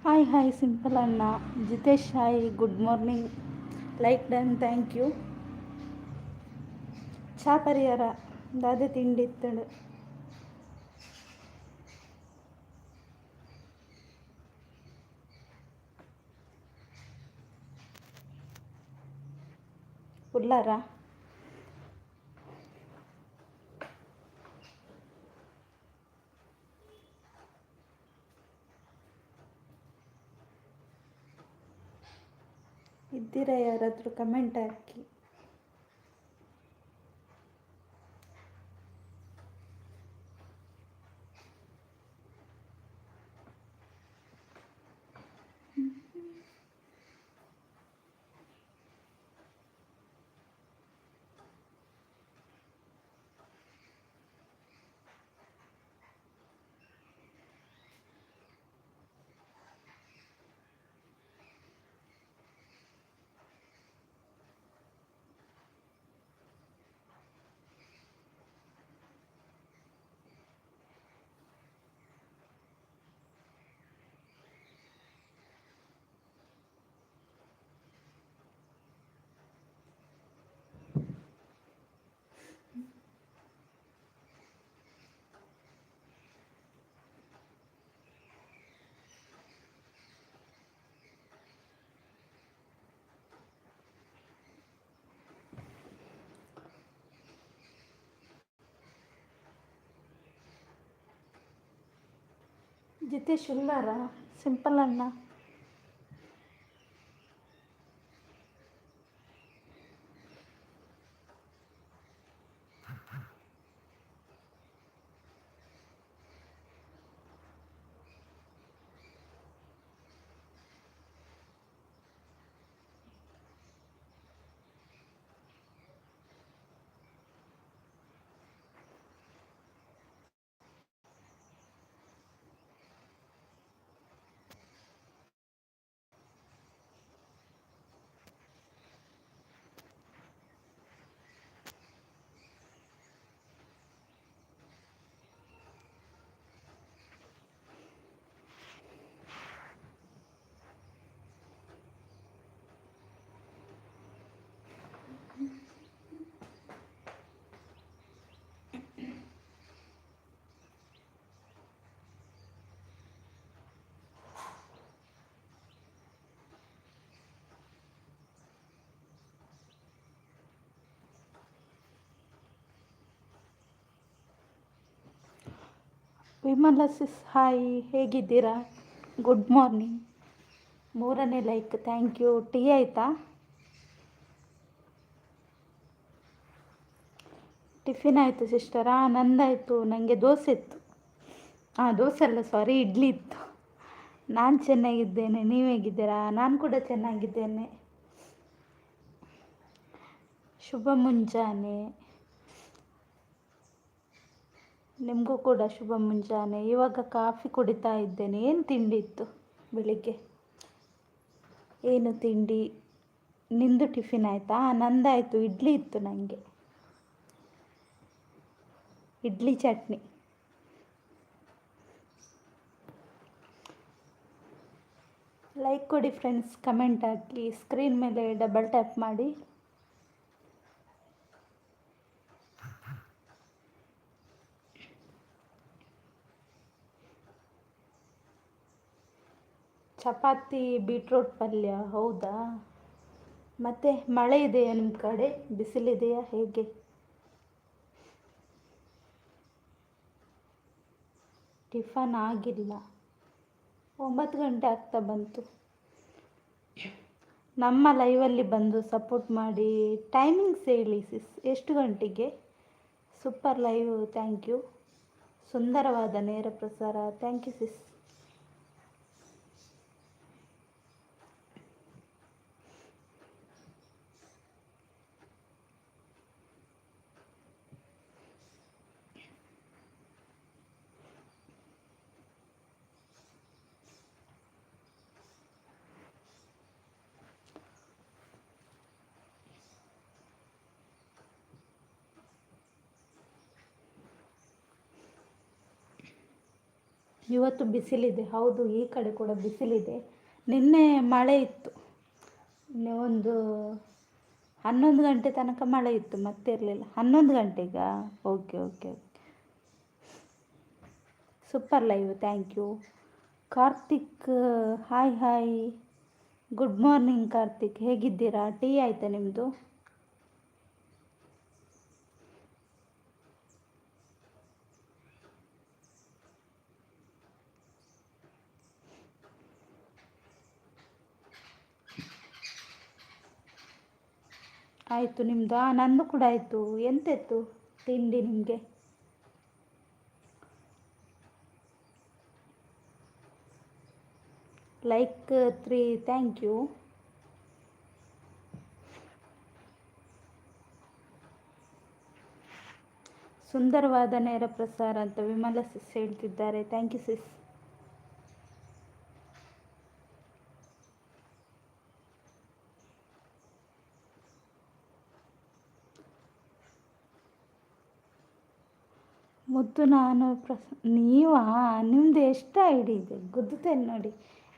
Hi hi simple ಅಣ್ಣ, Jitesh hi, good morning, like done, thank you. ಚಾ ಪರಿಹಾರ ದಾದೆ ತಿಂಡಿ ಇತ್ತಂಡು? ಉಲ್ಲಾರ? ಇದ್ದೀರಾ ಯಾರಾದರೂ? ಕಮೆಂಟ್ ಹಾಕಿ. ಜಿತೇಶ್ ಉಲ್ಲಾರ ಸಿಂಪಲ್ ಅಣ್ಣ. ವಿಮಲ ಸಿಸ್ ಹಾಯ್, ಹೇಗಿದ್ದೀರಾ? Good morning. ಮೂರನೇ ಲೈಕ್, thank you. Tea ಆಯಿತಾ? ಟಿಫಿನ್ ಆಯಿತು ಸಿಸ್ಟರ್? ಹಾಂ, ನಂದಾಯಿತು. ನನಗೆ ದೋಸೆ ಇತ್ತು. ಹಾಂ, ದೋಸೆ ಅಲ್ಲ, ಸಾರಿ, ಇಡ್ಲಿ ಇತ್ತು. ನಾನು ಚೆನ್ನಾಗಿದ್ದೇನೆ, ನೀವು ಹೇಗಿದ್ದೀರಾ? ನಾನು ಕೂಡ ಚೆನ್ನಾಗಿದ್ದೇನೆ. ಶುಭ ಮುಂಜಾನೆ. ನಿಮಗೂ ಕೂಡ ಶುಭ ಮುಂಜಾನೆ. ಇವಾಗ ಕಾಫಿ ಕುಡಿತಾ ಇದ್ದೇನೆ. ಏನು ತಿಂಡಿ ಇತ್ತು ಬೆಳಿಗ್ಗೆ? ಏನು ತಿಂಡಿ? ನಿಂದು ಟಿಫಿನ್ ಆಯಿತಾ? ನಂದಾಯಿತು, ಇಡ್ಲಿ ಇತ್ತು ನನಗೆ, ಇಡ್ಲಿ ಚಟ್ನಿ. ಲೈಕ್ ಕೊಡಿ ಫ್ರೆಂಡ್ಸ್, ಕಮೆಂಟ್ ಹಾಕಿ, ಸ್ಕ್ರೀನ್ ಮೇಲೆ ಡಬಲ್ ಟ್ಯಾಪ್ ಮಾಡಿ. ಚಪಾತಿ ಬೀಟ್ರೋಟ್ ಪಲ್ಯ, ಹೌದಾ? ಮತ್ತು ಮಳೆ ಇದೆಯಾ ನಿಮ್ಮ ಕಡೆ? ಬಿಸಿಲಿದೆಯಾ, ಹೇಗೆ? ಟಿಫನ್ ಆಗಿಲ್ಲ, 9 ಗಂಟೆ ಆಗ್ತಾ ಬಂತು. ನಮ್ಮ ಲೈವಲ್ಲಿ ಬಂದು ಸಪೋರ್ಟ್ ಮಾಡಿ. ಟೈಮಿಂಗ್ಸ್ ಹೇಳಿ ಸಿಸ್, ಎಷ್ಟು ಗಂಟೆಗೆ? Super live, thank you. ಸುಂದರವಾದ ನೇರ ಪ್ರಸಾರ, thank you sis. ಇವತ್ತು ಬಿಸಿಲಿದೆ. ಹೌದು, ಈ ಕಡೆ ಕೂಡ ಬಿಸಿಲಿದೆ. ನಿನ್ನೆ ಮಳೆ ಇತ್ತು. ನಿನ್ನೆ ಒಂದು 11 ಗಂಟೆ ತನಕ ಮಳೆ ಇತ್ತು, ಮತ್ತೆ ಇರಲಿಲ್ಲ. 11 ಗಂಟೆಗಾ? Okay okay okay. Super live, thank you. Karthik, hi hi, good morning Karthik, ಹೇಗಿದ್ದೀರಾ? ಟೀ ಆಯಿತಾ ನಿಮ್ಮದು? ಆಯಿತು ನಿಮ್ಮದು? ನಂದು ಕೂಡ ಆಯಿತು. ಎಂತಿತ್ತು ತಿಂಡಿ ನಿಮಗೆ? Like 3, thank you. ಸುಂದರವಾದ ನೇರ ಪ್ರಸಾರ ಅಂತ ವಿಮಲ ಸಿಸ್ ಹೇಳ್ತಿದ್ದಾರೆ. Thank you sis. ಮುದ್ದು ನಾನು ನೀವಾ? ನಿಮ್ಮದು ಎಷ್ಟು I D ಇದೆ? ಗುದ್ದುತ್ತೇನೆ ನೋಡಿ.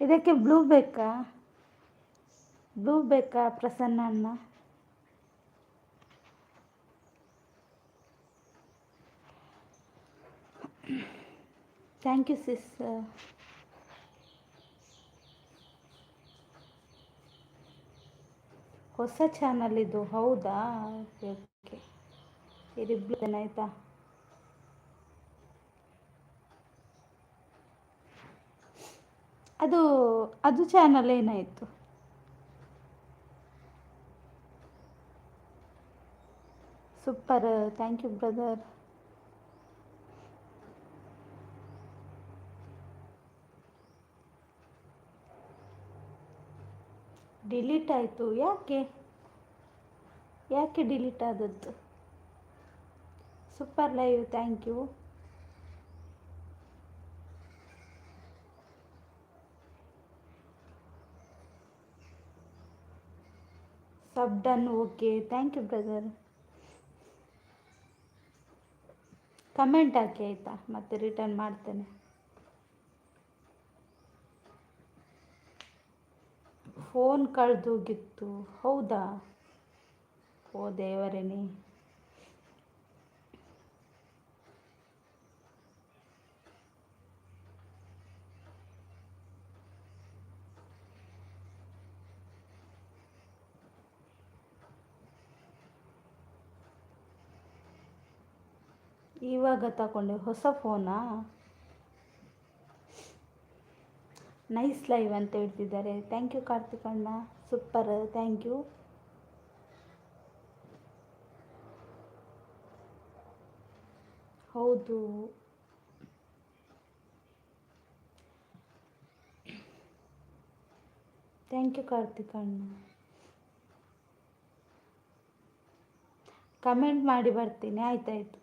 ಇದಕ್ಕೆ ಬ್ಲೂ ಬೇಕಾ? ಬ್ಲೂ ಬೇಕಾ ಪ್ರಸನ್ನ ಅಣ್ಣ? Thank you sis. ಹೊಸ ಚಾನಲ್ ಇದು, ಹೌದಾ? ಓಕೆ ಓಕೆ, ಇದು ಬ್ಲೂ ಆಯಿತಾ? ಅದು ಅದು ಚಾನಲ್ ಏನಾಯಿತು? Super, thank you brother. Delete ಆಯಿತು ಯಾಕೆ? ಯಾಕೆ ಡಿಲೀಟ್ ಆದದ್ದು? Super live, thank you. Sub done, okay, thank you brother. Comment hockey ಆಯಿತಾ, ಮತ್ತೆ ರಿಟರ್ನ್ ಮಾಡ್ತೇನೆ. ಫೋನ್ ಕಳೆದೋಗಿತ್ತು, ಹೌದಾ? ಓ ದೇವರೇನೇ. ಇವಾಗ ತಗೊಂಡೆ ಹೊಸ ಫೋನಾ? ನೈಸ್ ಲೈವ್ ಅಂತ ಹೇಳ್ತಿದ್ದಾರೆ. Thank you Karthik ಅಣ್ಣ, ಸೂಪರ್, thank you. ಹೌದು, thank you Karthik ಅಣ್ಣ. ಕಮೆಂಟ್ ಮಾಡಿ ಬರ್ತೀನಿ, ಆಯ್ತಾಯಿತು.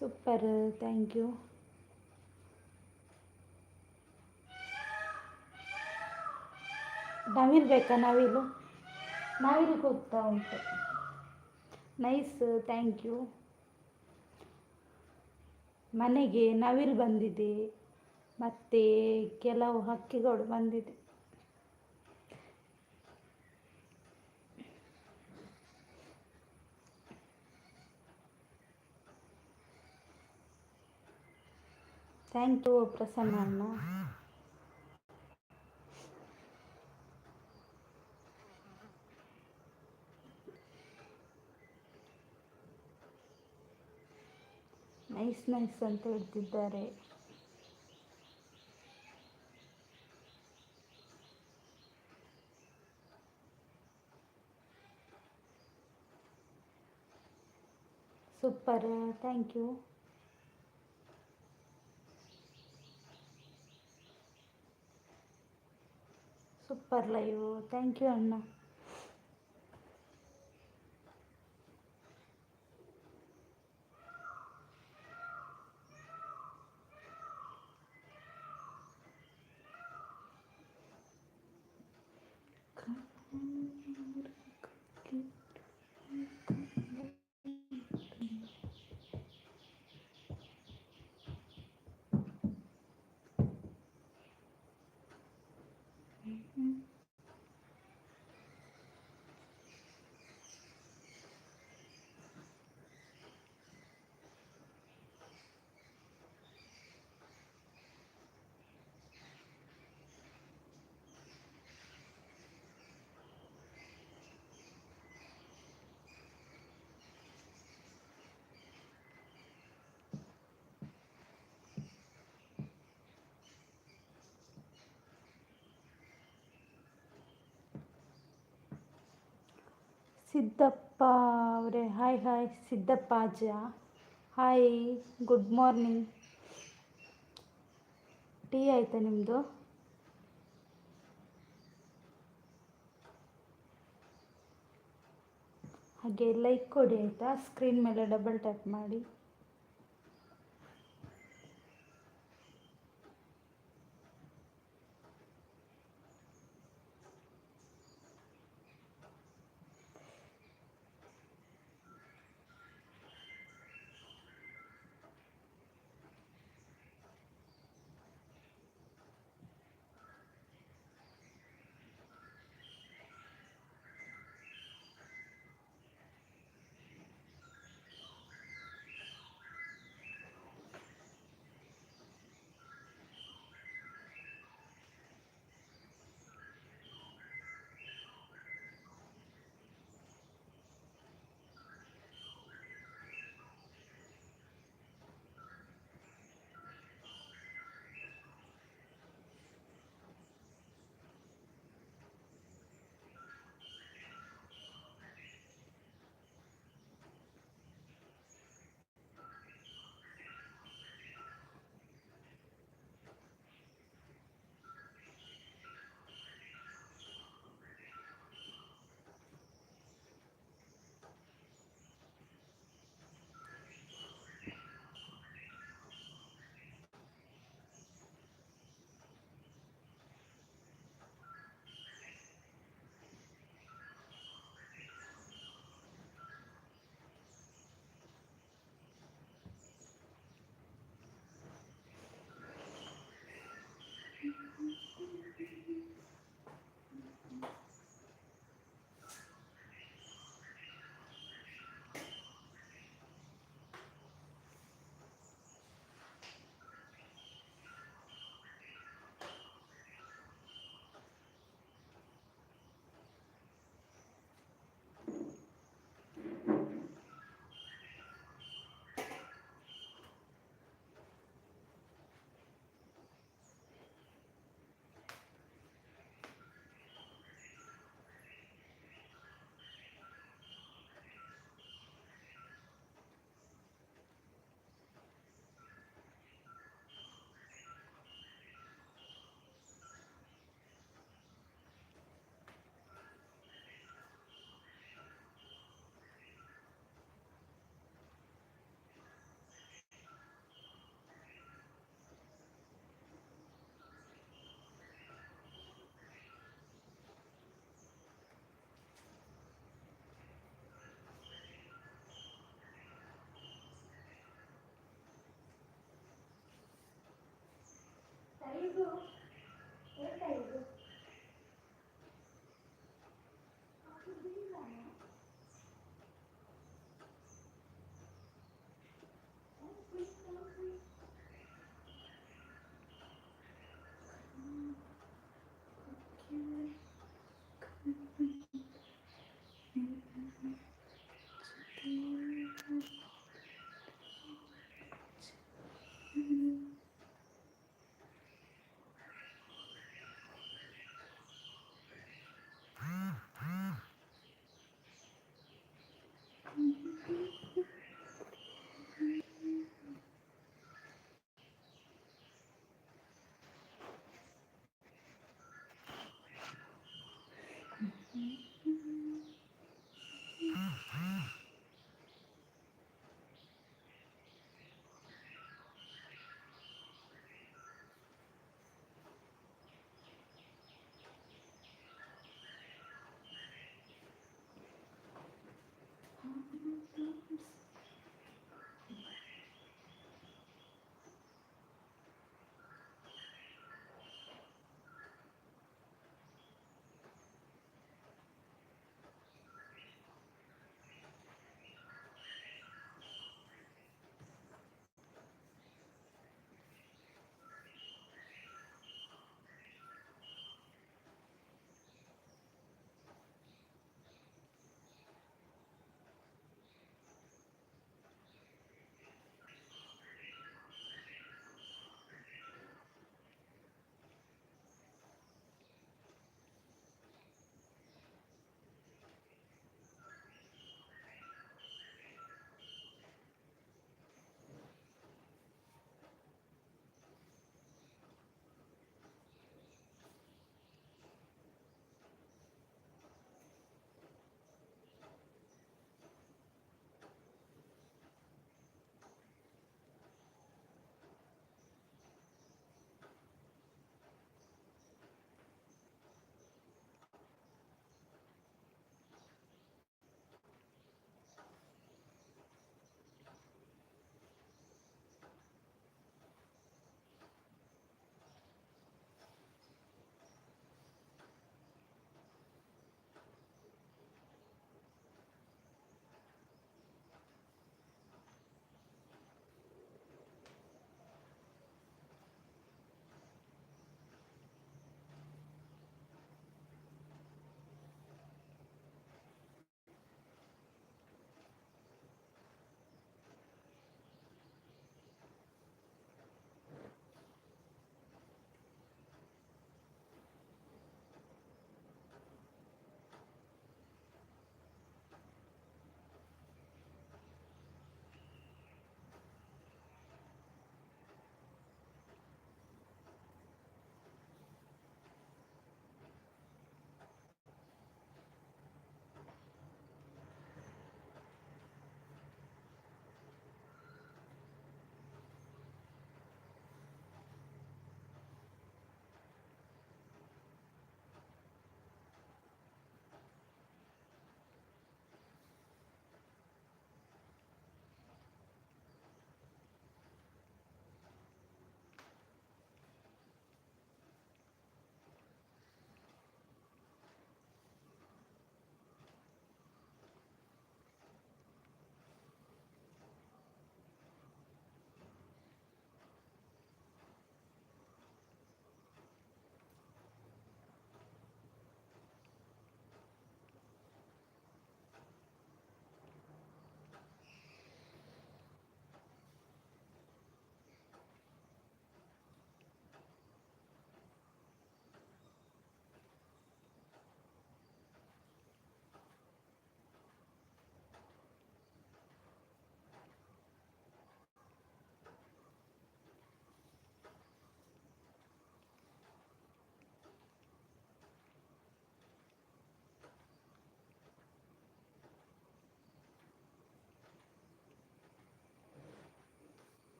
Super, thank you. ನವಿಲು ಬೇಕಾ? ನವಿಲು ನವಿಲಿಗೆ ಹೋಗ್ತಾ ಉಂಟು. Nice, thank you. ಮನೆಗೆ ನವಿಲು ಬಂದಿದೆ, ಮತ್ತು ಕೆಲವು ಹಕ್ಕಿಗಳು ಬಂದಿದೆ. Thank you Prasanna ಅಣ್ಣ. ನೈಸ್ ನೈಸ್ ಅಂತ ಹೇಳ್ತಿದ್ದಾರೆ. Super, thank you. Super live, thank you ಅಣ್ಣ. ಸಿದ್ದಪ್ಪ ಅವರೇ, ಹಾಯ್ ಹಾಯ್ ಸಿದ್ದಪ್ಪ ಅಜ್ಜ, ಹಾಯ್, ಗುಡ್ ಮಾರ್ನಿಂಗ್. ಟೀ ಆಯಿತಾ ನಿಮ್ಮದು? ಹಾಗೆ ಲೈಕ್ ಕೊಡಿ ಆಯಿತಾ, ಸ್ಕ್ರೀನ್ ಮೇಲೆ ಡಬಲ್ ಟ್ಯಾಪ್ ಮಾಡಿ.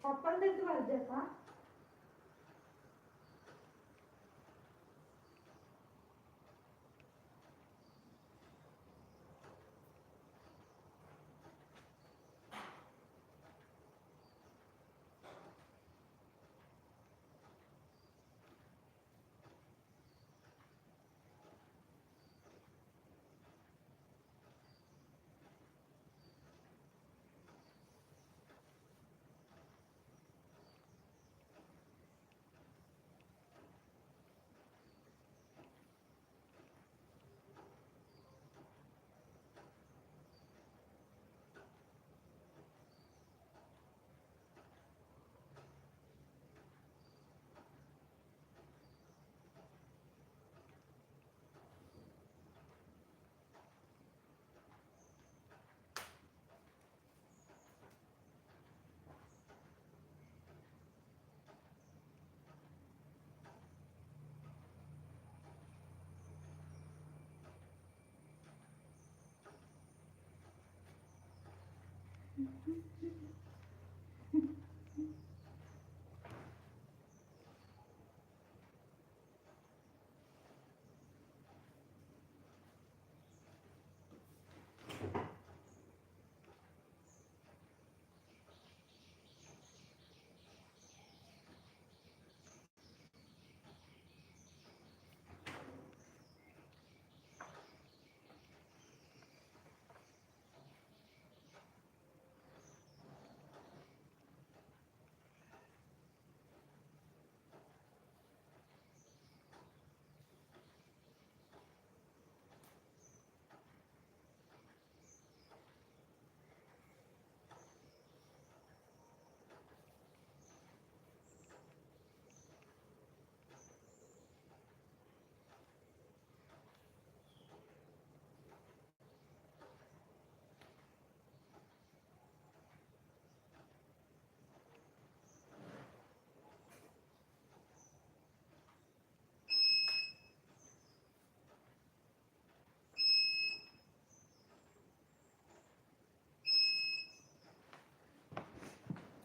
ಚಪ್ಪಲ್ ತೆಗ್ದು ಬರ್ಜಕ್ಕ.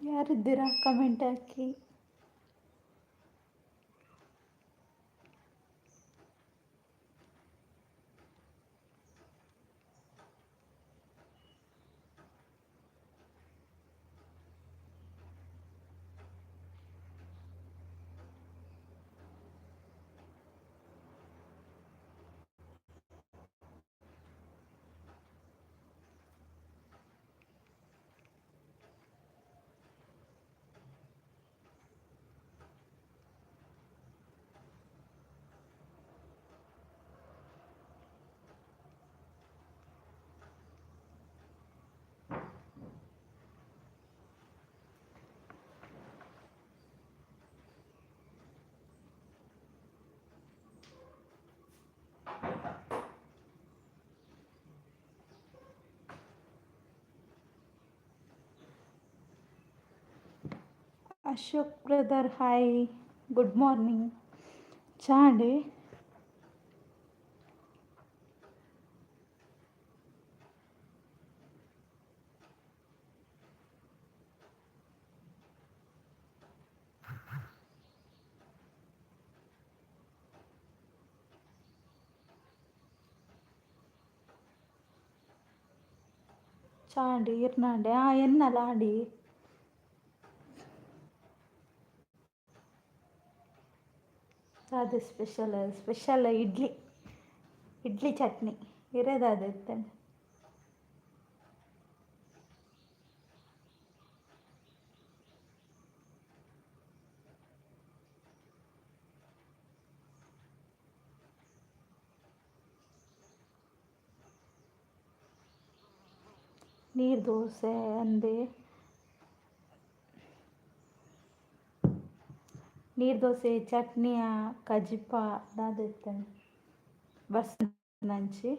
ಯಾರಿದ್ದೀರಾ ಕಮೆಂಟ್ ಹಾಕಿ. Ashok brother hi, good morning. ಚಾ ಅಂడి? ಚಾ ಅಂಡಿ ಇರ್ನಾಂಡೆ ಎನ್ನಲ ಆಂಡಿ. ಅದು ಸ್ಪೆಷಲ್ ಸ್ಪೆಷಲ್ ಇಡ್ಲಿ, ಇಡ್ಲಿ ಚಟ್ನಿ ಇರೋದು ಇತ್ತಂಡ. ನೀರು ದೋಸೆ ಅಂದೆ, ನೀರು ದೋಸೆ ಚಟ್ನಿಯ ಕಜಿಪ ದಾದ ಇತ್ತಂಡ ಬಸ್ ನಂಚಿ.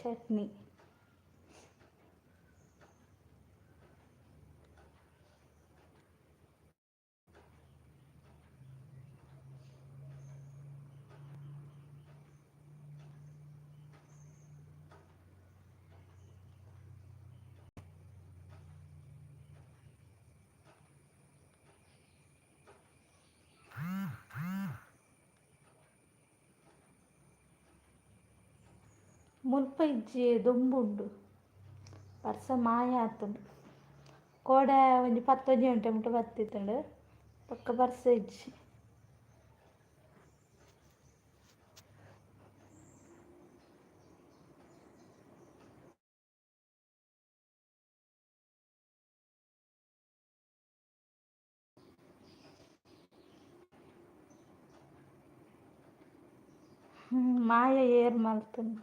ಚಟ್ನಿ. ಮುಲ್ಪ ಇಜ್ಜಿ ದೊಂಬುಂಡು ಬರ್ಸ ಮಾಯ ಆತುಂಡು. ಕೋಡೆ ಒಂಜಿ 10 ಗಂಟೆ ಮುಟ್ಟ ಬತ್ತಿತ್ತುಂಡು ಬೊಕ್ಕ ಬರ್ಸ ಇಜ್ಜಿ. ಮಾಯ ಏರ್ ಮಲ್ತುಂಡು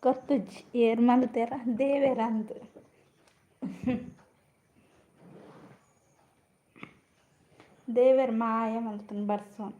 ಗೊತ್ತುಜ್ಜಿ ಏರ್ ಮಲ್ತೆರ ದೇವೆರ ಅಂದ್. ದೇವೆರ್ ಮಾಯ ಮಲ್ತುಂಡು ಬರ್ಸೋನ್.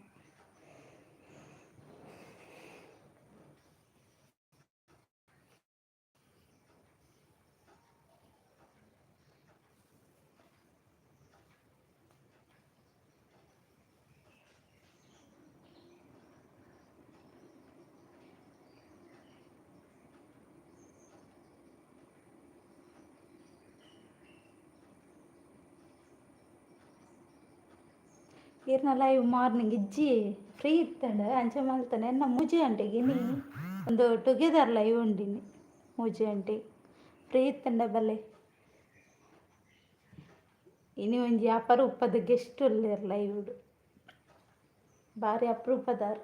ಈರ್ನ ಲೈವ್ ಮಾರ್ನಿಂಗ್ ಇಜ್ಜಿ ಫ್ರೀ ಇತ್ತಂಡು ಅಂಚ ಮಲ್ತಾನೆ ಎನ್ನ 3 ಗಂಟೆಗೆ ಇನಿ ಒಂದು ಟುಗೆದರ್ ಲೈವ್ ಉಂಡಿನಿ 3 ಗಂಟೆ ಫ್ರೀ ಇತ್ತಂಡ ಬಲೆ. ಇನಿ ಒಂಜಿ ಅಪರೂಪದ ಗೆಸ್ಟ್ ಉಲ್ಲೆರ್ ಲೈವ್ಡ್ ಬಾರಿ ಅಪರೂಪದಾರ್.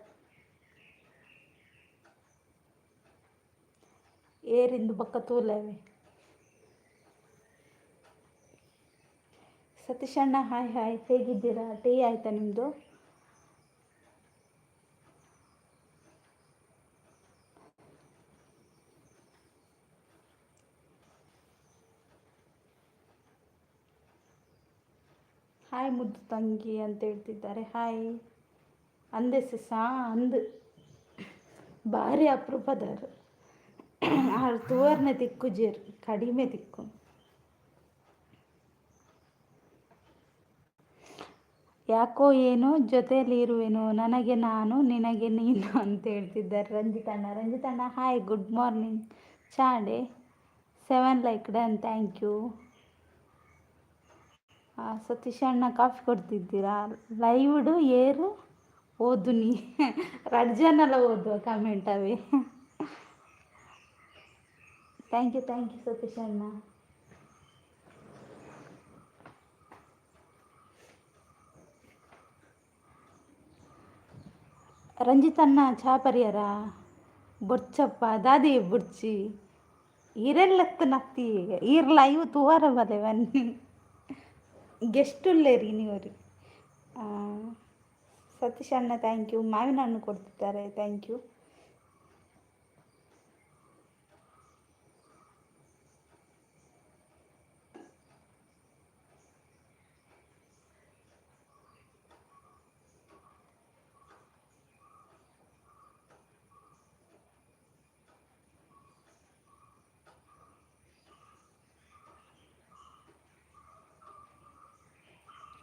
ಏರಿಂದು ಬೊಕ್ಕ ತೂಲವೆ. ಸತೀಶಣ್ಣ ಹಾಯ್ ಹಾಯ್, ಹೇಗಿದ್ದೀರಾ? ಟೀ ಆಯಿತಾ ನಿಮ್ಮದು? ಹಾಯ್ ಮುದ್ದು ತಂಗಿ ಅಂತ ಹೇಳ್ತಿದ್ದಾರೆ. ಹಾಯ್ ಅಂದೆ ಸಿಸಾ ಅಂದು ಭಾರಿ ಅಪರೂಪದಾರು. ಆರು ತೂವರ್ನೆ ತಿಕ್ಕುಜೆರ್, ಕಡಿಮೆ ತಿಕ್ಕು. ಯಾಕೋ ಏನೋ ಜೊತೆಯಲ್ಲಿ ಇರುವೆನು, ನನಗೆ ನಾನು ನಿನಗೆ ನೀನು ಅಂತ ಹೇಳ್ತಿದ್ದಾರೆ ರಂಜಿತಣ್ಣ. ರಂಜಿತಣ್ಣ ಹಾಯ್, ಗುಡ್ ಮಾರ್ನಿಂಗ್. ಚಾಡೆ 7 like done, thank you. Satish ಅಣ್ಣ ಕಾಫಿ ಕೊಡ್ತಿದ್ದೀರಾ? ಲೈವ್ಡು ಏರು ಓದು ನೀ ರಡ್ಡ್ ಜನಲ ಓದುವ ಕಮೆಂಟ್ ಅವೇ. Thank you thank you Satish ಅಣ್ಣ. ರಂಜಿತಣ್ಣ ಚಾ ಪರಿಯರ ಬೊಡ್ಚಪ್ಪ ದಾದಿ ಬೊಡ್ಚಿ ಈರೆಲ್ಲತ್ತು ನತ್ತಿ ಈರ್ ಲೈವ್ ತೂವರ ಬಲೆ ಬನ್ನಿ ಗೆಸ್ಟ್ ಉಲ್ಲೇರಿ ನೀವರಿ. ಸತೀಶ್ ಅಣ್ಣ thank you. ಮಾವಿನ ಹಣ್ಣು ಕೊಡ್ತಿದ್ದಾರೆ, thank you.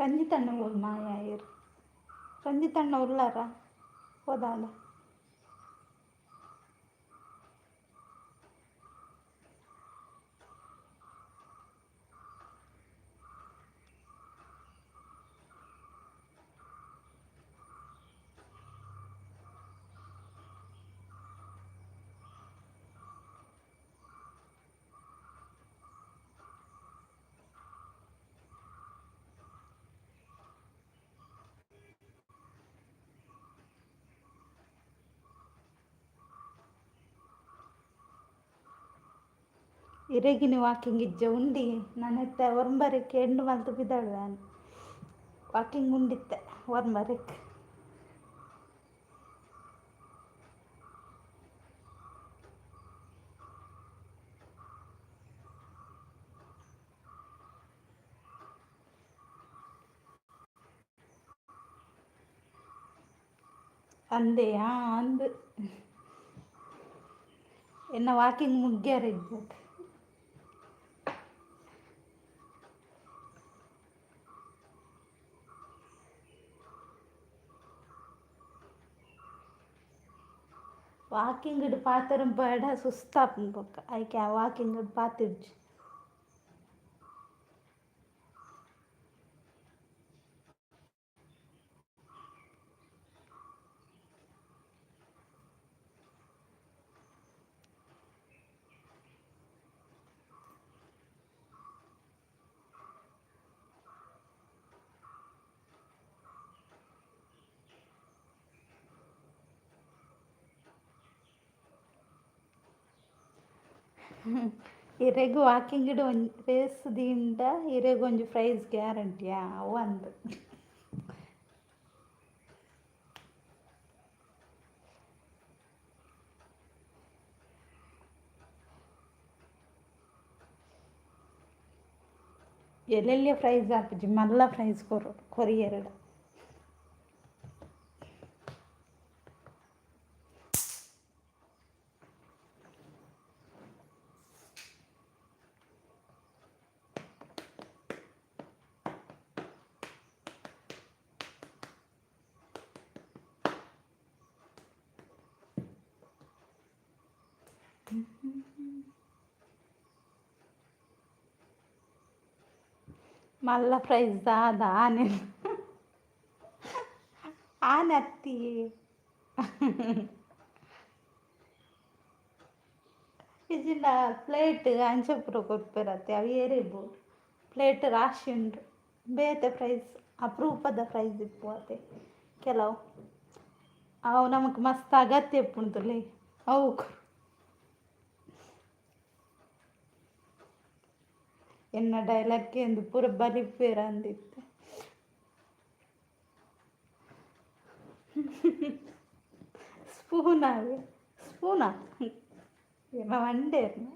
ರಂಜಿತಣ್ಣ ಮಾಯ ಇರು. ರಂಜಿತಣ್ಣ ಉಲ್ಲಾರ ಹೋದಾಳ. ಇರೆಗಿನಿ ವಾಕಿಂಗ್ ಇಜ್ಜ ಉಂಡಿ ನಾನೆತ್ತೆ ಒರ್ಂಬರೆಕ್ ಎಂಡು ಮಲ್ತ್ ಪಿದಾಡುವೆ ವಾಕಿಂಗ್ ಉಂಡಿತ್ತೆ ಒರ್ಂಬರೆಕ್. ಅಂದೆಯಾ ಅಂದು ಎನ್ನ ವಾಕಿಂಗ್ ಮುಗ್ಗ್ಯಾರ ಇಜ್ಜತ್. ವಾಕಿಂಗ್ ಪಾತೆರಂಪಾಡ ಸುಸ್ತಾಪುಂಡು ಬೊಕ್ಕ ಐಕೆ ವಾಕಿಂಗ್ ಪಾತಿರ್ಜಿ. ಇರೆಗ್ ವಾಕಿಂಗ್ ಒಂಜಿ ರೇಸ್ ದಿಂಡ ಇರೆಗ್ ಒಂಜಿ ಪ್ರೈಸ್ ಗ್ಯಾರಂಟಿಯಾ ಅವು ಅಂದ್. ಎಲ್ಲೆಲ್ಲಿ ಪ್ರೈಸ್ ಆಪುಜಿ, ಮಲ್ಲ ಪ್ರೈಸ್ ಕೊರೊಡು ಕೊರಿಯೆರ್ಡ. ಮಲ್ಲ ಪ್ರೈಸ್ ದಾದ ಆನೆ ಆನೆ ಅತ್ತಿ. ಇಜ್ಜಿಂಡ ಪ್ಲೇಟ್ ಅಂಚ ಪೂರ ಕೊರ್ಪೆರತ್ತೆ, ಅವು ಏರೆಗ್ ಬೋಡು? ಪ್ಲೇಟ್ ರಾಶಿ ಉಂಡು. ಬೇತೆ ಪ್ರೈಸ್, ಅಪರೂಪದ ಪ್ರೈಸ್ ಇಪ್ಪು ಅತೆ ಕೆಲವು. ಅವು ನಮಕ್ ಮಸ್ತ್ ಅಗತ್ಯ ಇಪ್ಪುಂಡುಲೆ, ಅವು. ಎನ್ನ ಡೈಲಾಗ್ ಕೇಂದ್ ಪೂರ ಬಲಿಪೆರ್ ಅಂದಿತ್ತೆ. ಸ್ಪೂನ್ ಆವೆ ಸ್ಪೂನಾ ಎನ್ನ ವಂಡೇರ್ನ.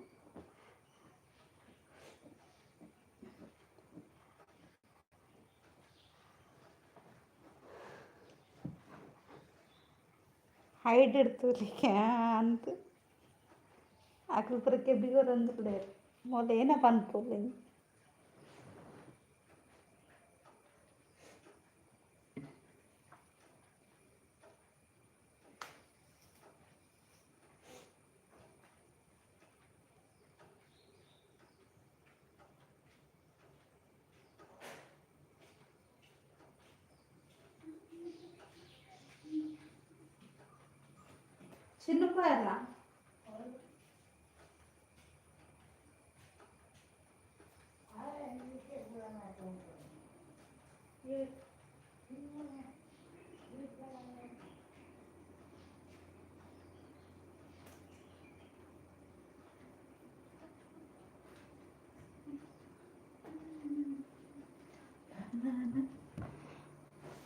ಹೈಡ್ ಇಡ್ತುಲಿಕ್ಕೆ ಅಂದ್ ಅಕುಲು ಪೂರ ಕೆಬಿಗೊರೊಂದುಲ್ಲೆರ್, ಮೂಲು ಏನ ಪನ್ಪೊಲಿ. ಚಿನ್ನ ಅಲ್ಲ.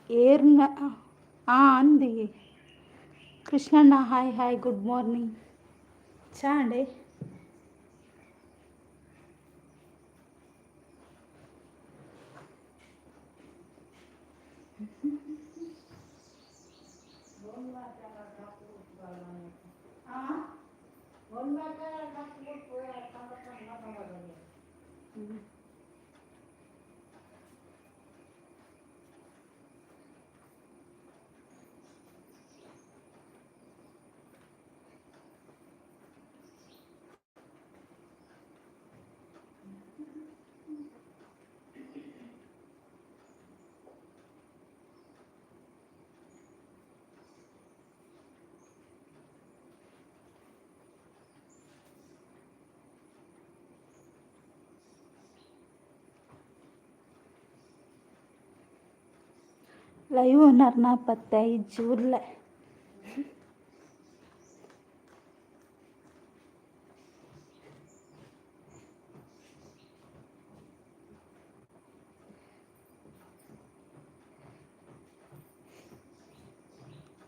ಏರ್ನ ಅಂದಿ. ಕೃಷ್ಣಣ್ಣ, ಹಾಯ್ ಹಾಯ್, ಗುಡ್ ಮಾರ್ನಿಂಗ್. ಚಾಂಡೆ. ಲೈವ್ ಓನರ್ನ ಪತ್ತೆ ಇಜ್ಜಿ ಉಲ್ಲೆ.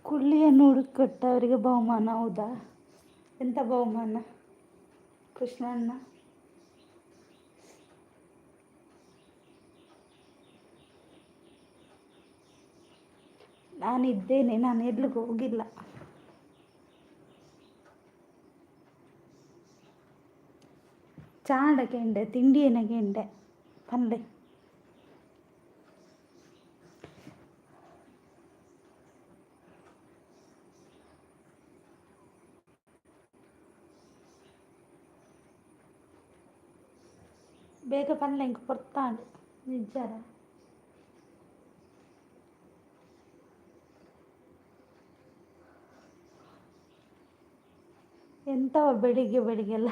ಕುಳ್ಳಿಯನ್ನು ಹುಡುಕೊಟ್ಟವರಿಗೆ ಬಹುಮಾನ, ಹೌದಾ? ಎಂಥ ಬಹುಮಾನ ಕೃಷ್ಣಣ್ಣ? ನಾನಿದ್ದೇನೆ, ನಾನು ಎಲ್ಲಿಗೂ ಹೋಗಿಲ್ಲ. ಚಾಂಡ ಗೆಂಡೆ, ತಿಂಡಿಯನ ಗೆಂಡೆ ಪನ್ಲೆ. ಬೇಗ ಪನ್ಲೆ, ಇಂಕ್ ಪೊರ್ತಾಂಡ್ ನಿಜರ. ಎಂಥವ ಬೆಳಿಗ್ಗೆ ಬೆಳಿಗ್ಗೆಲ್ಲ?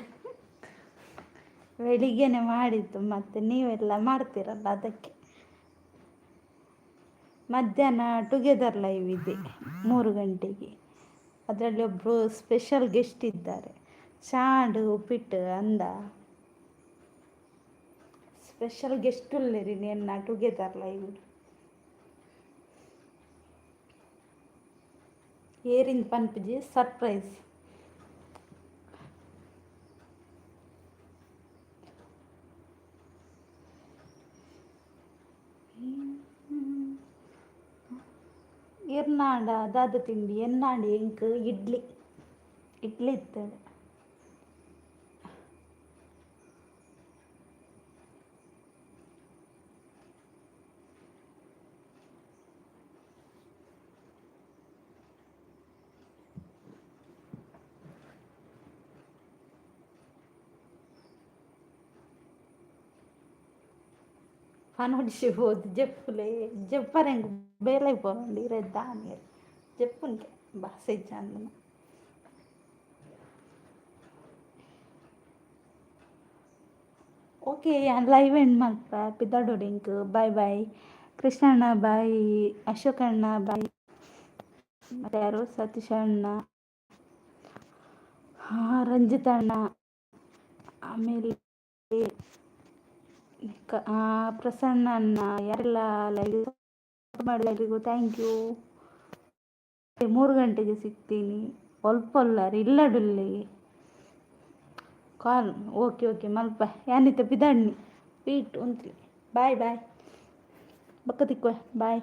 ಬೆಳಿಗ್ಗೆನೆ ಮಾಡಿದ್ದು, ಮತ್ತು ನೀವೆಲ್ಲ ಮಾಡ್ತೀರಲ್ಲ ಅದಕ್ಕೆ. ಮಧ್ಯಾಹ್ನ ಟುಗೆದರ್ ಲೈವ್ ಇದೆ 3 ಗಂಟೆಗೆ. ಅದರಲ್ಲಿ ಒಬ್ಬರು ಸ್ಪೆಷಲ್ ಗೆಸ್ಟ್ ಇದ್ದಾರೆ. ಚಾಂಡ್ ಉಪ್ಪಿಟ್ಟು ಅಂದ. ಸ್ಪೆಷಲ್ ಗೆಸ್ಟ್ ಉಲ್ಲೇರಿ ಎನ್ನ ಟುಗೆದರ್ ಲೈವ್. ಏರಿಂದ ಪನ್ಪುಜಿ, ಸರ್ಪ್ರೈಸ್. ಇರ್ನಾಂಡ ದಾದ ತಿಂಡಿ? ಎನ್ನಾಂಡ ಎಂಕ್ ಇಡ್ಲಿ, ಇಡ್ಲಿ ಇತ್ತು. ಪನೊಡ್ಚಿ ಪೋದು ಜೆಪ್ಪುಲೆ, ಜೆಪ್ಪರೆ ಎಂಕ್ ಬೇಲೆ ಪೋವೊಂಡು ಇರೆ ದಾನೆ ಜೆಪ್ಪುನ್ಕೆ ಬಾಸೆ ಇಜ್ಜಾಂದಿನ. ಓಕೆ, ಯಾನ್ ಲೈವ್ ಎಂಡ್ ಮಲ್ಪ ಪಿದಡೊಡು ಎಂಕ್. ಬಾಯ್ ಬಾಯ್ ಕೃಷ್ಣಣ್ಣ, ಬಾಯ್ ಅಶೋಕಣ್ಣ, ಬಾಯ್. ಮತ್ತೆ ಯಾರು? ಸತೀಶ್ ಅಣ್ಣ, ರಂಜಿತ್ ಅಣ್ಣ, ಆಮೇಲೆ ಪ್ರಸನ್ನ ಅಣ್ಣ, ಯಾರೆಲ್ಲ ಲೈವ್ ಮಾಡಿದ ಎಲ್ರಿಗೂ thank you. 3 ಗಂಟೆಗೆ ಸಿಗ್ತೀನಿ. ಒಲ್ಪೊಲ್ಲಾರ್ ಇಲ್ಲಡುಲ್ಲೆ ಕಾಲ್. ಓಕೆ ಓಕೆ, ಮಲ್ಪ ಯಾನಿತ್ತ ಪಿದಡ್ನಿ. ಪೀಟ್ ಉಂತ್ಲಿ. ಬಾಯ್ ಬಾಯ್, ಬೊಕ್ಕ ತಿಕ್ಕುವ, ಬಾಯ್.